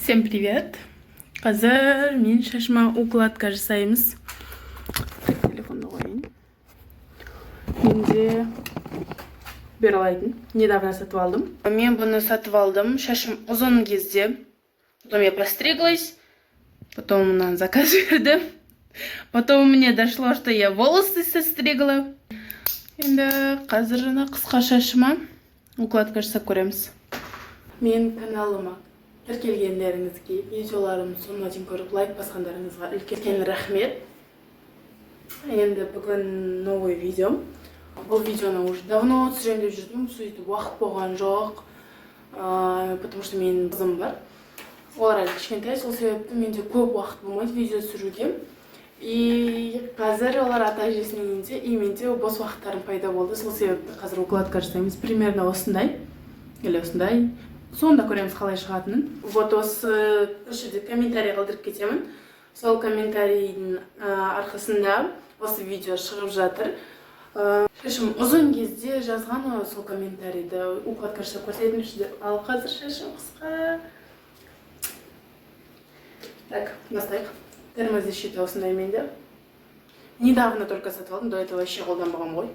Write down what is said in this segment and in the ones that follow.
Всем привет! Қазір мен шашыма укладка жасаймыз. Так, телефонды қояйын. Менде Berlайтын. Недавно сатып алдым. Мен бұны сатып алдым. Шашым ұзын кезде. Потом я постриглась. Потом мынаны заказ бердім. Потом мне дошло, что я волосы состригла. Енді қазір жаңа қысқа шашыма укладка жасап көреміз. Мен каналыма тіркелгендеріңізге, видеоларымды соңына дейін көріп, лайк басқандарыңызға үлкен рахмет. Енді бүгін новый видео. Бұл видеоны уже давно түсіремін деп жүрдім, сөйтіп уақыт болған жоқ. Потому что менің қызым бар. Олар әлі кішкентай, сол себепті менде көп уақыт болмайды видео түсіруге. И қазір олар ата әжесінің үйінде, и менде бос уақыттарым пайда болды. Сол себепті қазір укладка жасаймыз. Примерно осындай или осындай. Соңында көреміз қалай шығатынын. Вот осы жерде комментарий қалдырып кетемін. Сол комментарийдің арқасында осы видео шығып жатыр. Шашым ұзын кезде жазған ғой сол комментарийді, укладка жасап көрсетіңізші деп. Ал қазір шашым қысқа. Так, бастайық. Термозащита осындай менде. Недавно только сатып алдым, до этого вообще қолданбағанмын ғой.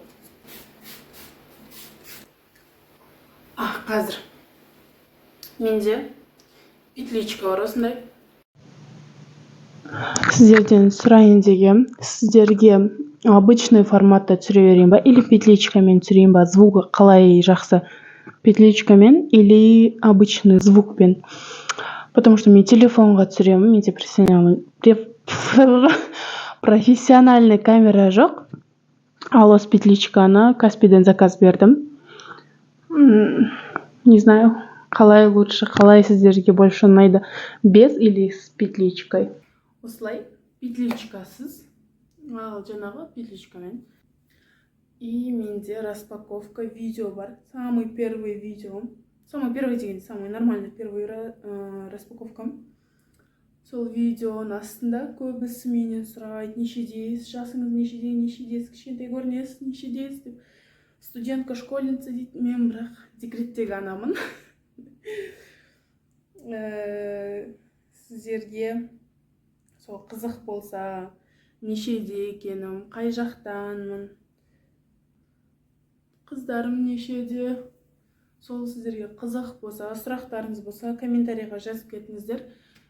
Қазір менде петличка бар осындай. Сіздерден сұрайын дегем, сіздерге обычный форматта түсіре берейін ба или петличкамен түсірейін ба? Звугы қалай жақсы? Петличкамен или обычный звукпен? Потому что мен телефонға түсіремін, менде профессиональный камера жоқ. Ал осы петличканы Каспийден заказ бердім. Не знаю, қалай лучше, қалай сіздерге больше ұнайды, без или с петличкой? Осылай петличкасыз, ал жаңағы петличкамен. И менде распаковка видео бар. Самый первый видео. Самый первый деген самый нормальный первый распаковкам. Сол видеоның астында көбісі менен сұрайды: нешедесіз, жасыңыз нешеде, нешедесіз, кішкентай көрінесіз, нешедесіз деп. Студентка, школьница дейді. Мен бірақ декреттегі анамын. Сіздерге сол қызық болса, нешеде екенім, қай жақтанмын, қыздарым нешеде, сол сіздерге қызық болса, сұрақтарыңыз болса, комментарийға жазып кетіңіздер.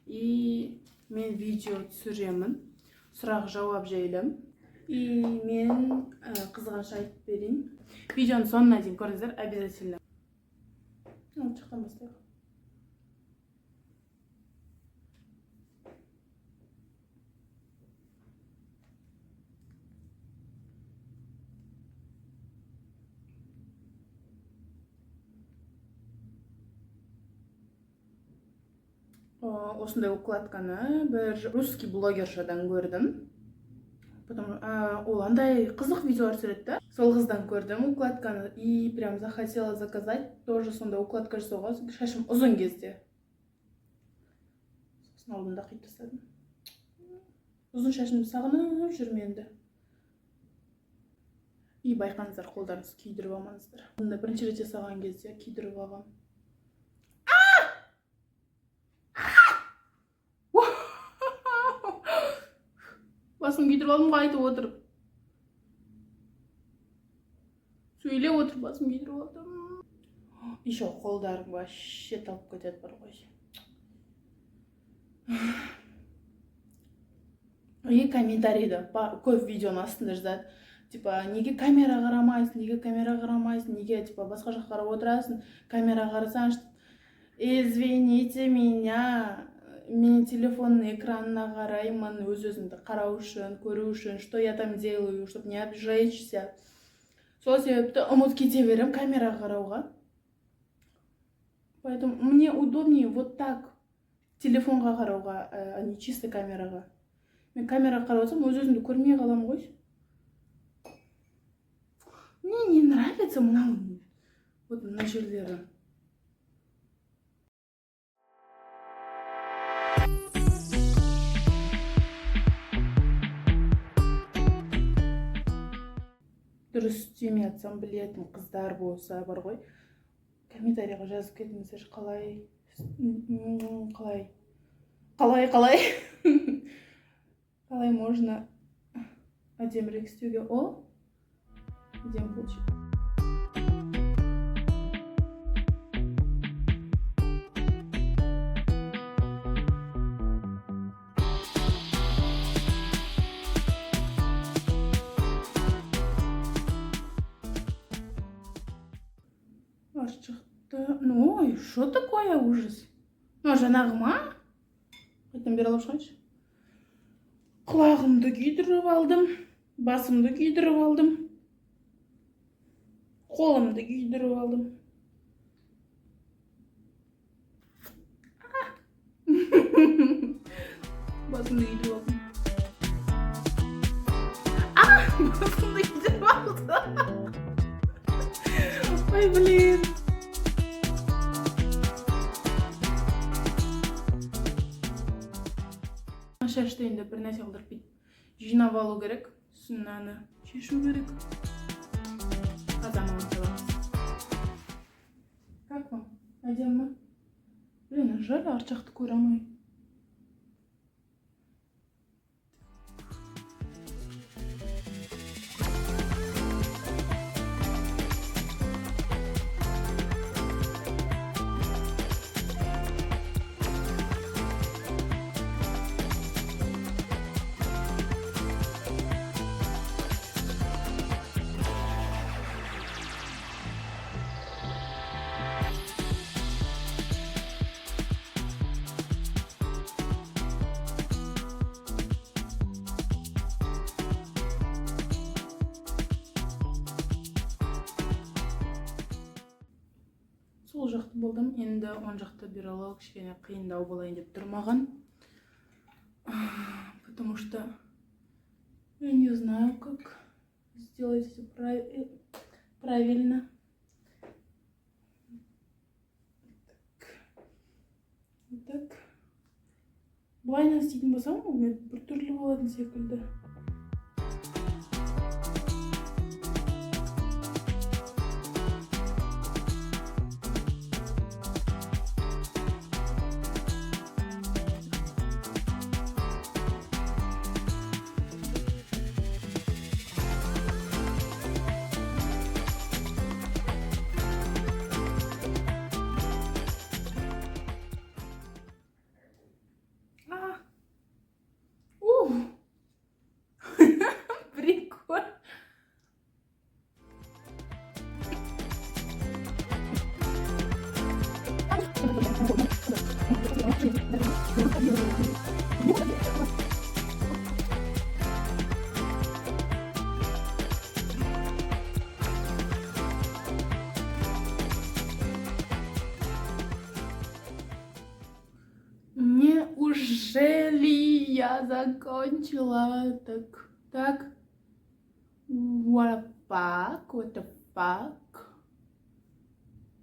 И мен видео түсіремін, сұрақ жауап жайлы. И мен қызғанша айтып берейін. Видеоның соңына дейін көріңіздер обязательно. Ол жақтан бастайық. Осындай укладканы бір русский блогершадан көрдім. Потом ол андай қызық видеолар түсіреді да, сол қыздан көрдім укладканы и прям захотела заказать тоже сондай укладка жасауға шашым ұзын кезде. Сосын алдында қиып тастадым. Ұзын шашымды сағынып жүрмін енді. И байқаңыздар, қолдарыңызды күйдіріп алмаңыздар. Бұнда бірінші рет жасаған кезде күйдіріп алғанмын. Басым күйдіріп алдым ғой айтып отырып. Сөйлеп отырып басым күйдіріп алдым. Еще қолдарың вообще талып кетеді бар ғой. И комментарийді көп видеоның астында жазады. Типа, неге камера қарамайсың, неге камера қарамайсың, неге типа басқа жаққа қарап отырасың, камера қарасаңшы. Извините меня, мен телефонның экранына қараймын өз өзімді қарау үшін, көру үшін, что я там делаю, чтобы не обжечься. Сол себепті ұмытып кете беремін камераға қарауға. Поэтому мне удобнее вот так телефонға қарауға, а не чисто камераға. Мен камераға қарап отырсам, өз өзімді көрмей қаламын ғой. Мне не нравится мынау, вот мына жерлері. Дұрыс істемей жатсам, білетін қыздар болса бар ғой, комментарийға жазып кетіңіздер, қалай қалай Қалай, қалай? Қалай можно әдемірек істеуге? О, әдемі получилось. Арт жақта, ну, ой, что такое, ужас? Ну, жаңағы ма? Қайтадан бері алып шығайыншы. Құлағымды күйдіріп алдым, басымды күйдіріп алдым, қолымды күйдіріп алдым. А! Басымды күйдіріп алдым. А! Басымды күйдіріп алдым. Ой, блин. Шашты енді бір нәрсе қылдырып бүйтіп жинап алу керек, сосын мынаны шешу керек. Қазан саламыз. Как вам? Әдемі ма? Блин, жаль, арт жақты көре алмаймын. Сол жақты болдым, енді оң жақты бері кішкене қиындау болайын деп тұр маған, потому что я не знаю, как сделать это правильно. Так, вот так. Былайынан істейтін болсам, ол мен біртүрлі болатын секілді. А! Ух! Прикольно. Неужели я закончила? Так, так. What the fuck? What the fuck?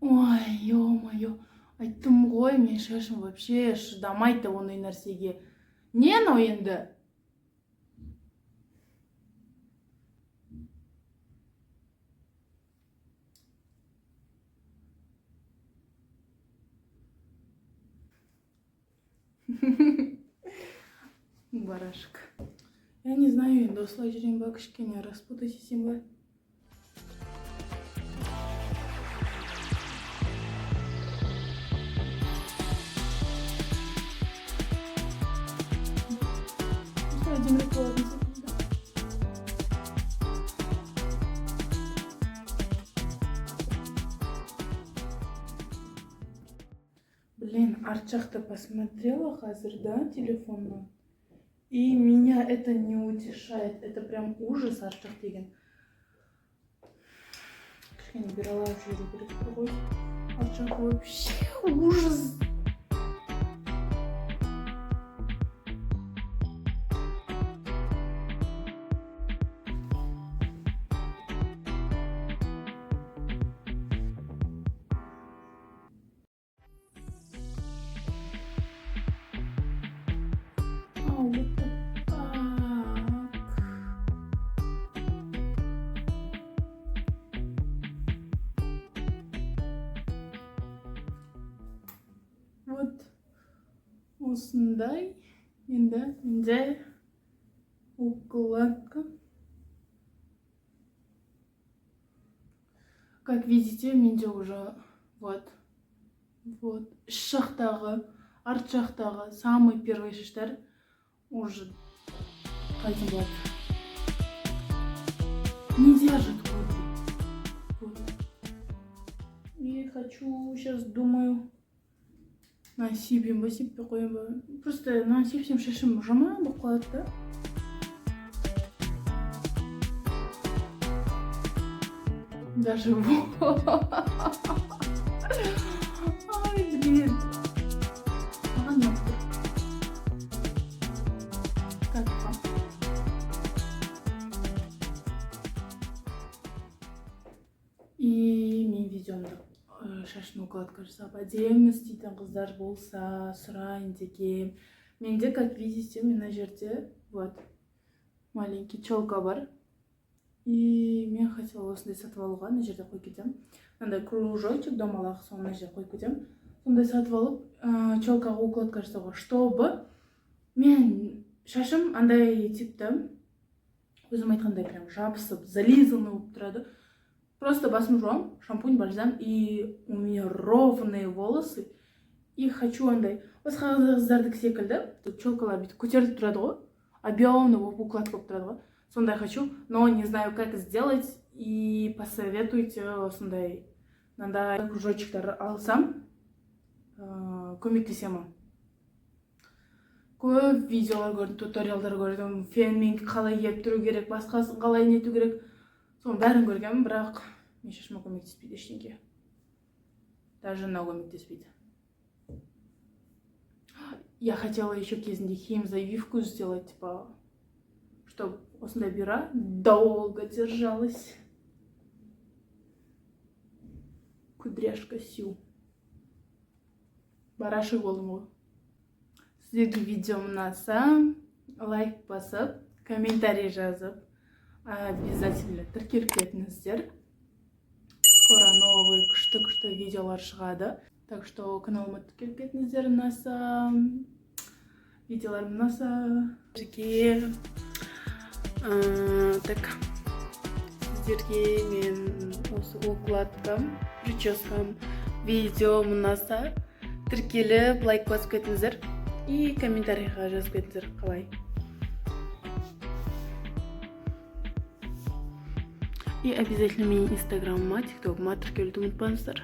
Ой, ё-моё. Айттым ғой, мен шашым вообще шыдамайды ондай нәрсеге. Не анау енді? Барашек. Я не знаю, енді осылай жүрейін ба, кішкене распутать етсем ба? Осылай әдемірек болатын секілді. Блин, арт жақты посмотрела қазір, да, телефоннан. И меня это не утешает. Это прям ужас, арт жақ деген. Кішкене бұралап жіберу керек қой. Арт жақ вообще ужас. Oh, what the fuck? Осындай енді менде укладка. Как видите, менде уже вот, вот іш жақтағы, арт жақтағы самый первый шаштар уже, қалай айтсам болады, не держит кудри. Вот. И хочу, сейчас думаю, мынаны себейін ба, сеппей қояйын ба. Просто мынаны сепсем, шашым жаман болып қалады да. Даже вот. Ай, блин. Маған ұнап тұр. Как вам? И мен видеомды шашын укладка жасап әдемі істейтін қыздар болса, сұрайын дегем. Менде, как видите, мына жерде вот маленький челка бар. И мен хотела осындай сатып алуға, мына жерде қойып кетемін. Мынандай кружочек домалақ, соны мына жерге қойып кетемін. Сондай сатып алып, челкаға укладка жасауға, чтобы мен шашым андай типті, өзім айтқандай, прям жабысып, зализанный болып тұрады. Просто басым жуамын, шампунь, бальзам, и у меня ровные волосы. И хочу андай басқа қыздардікі секілді, тут челкалар бүйтіп көтеріліп тұрады ғой, объемный болып укладка болып тұрады ғой. Сондай хочу, но не знаю, как сделать. И посоветуйте, осындай мынандай кружочектар алсам, көмектесе ма? Көп видеолар көрдім, туториалдар көрдім, фенмен қалай кептіру керек, басқасын қалай нету керек, соның бәрін көргенмін, бірақ менің шашыма көмектеспейді ештеңе. Даже мынау көмектеспейді. Я хотела еще кезінде химзавивку сделать, типа, чтобы осындай бұйра долго держалась. Кудряшка сю. Барашек болдым ғой. Сіздерге видео ұнаса, лайк басып, комментарий жазып, обязательно тіркеліп кетіңіздер. Скоро новый күшті күшті видеолар шығады. Так что каналыма тіркеліп кетіңіздер, ұнаса, видеоларым ұнаса. Сіздерге так, сіздерге мен осы укладкам, прическам, видеом ұнаса, тіркеліп, лайк басып кетіңіздер и комментарийға жазып кетіңіздер қалай. И обязательно менің инстаграмыма, тиктогыма тіркелуді ұмытпаңыздар.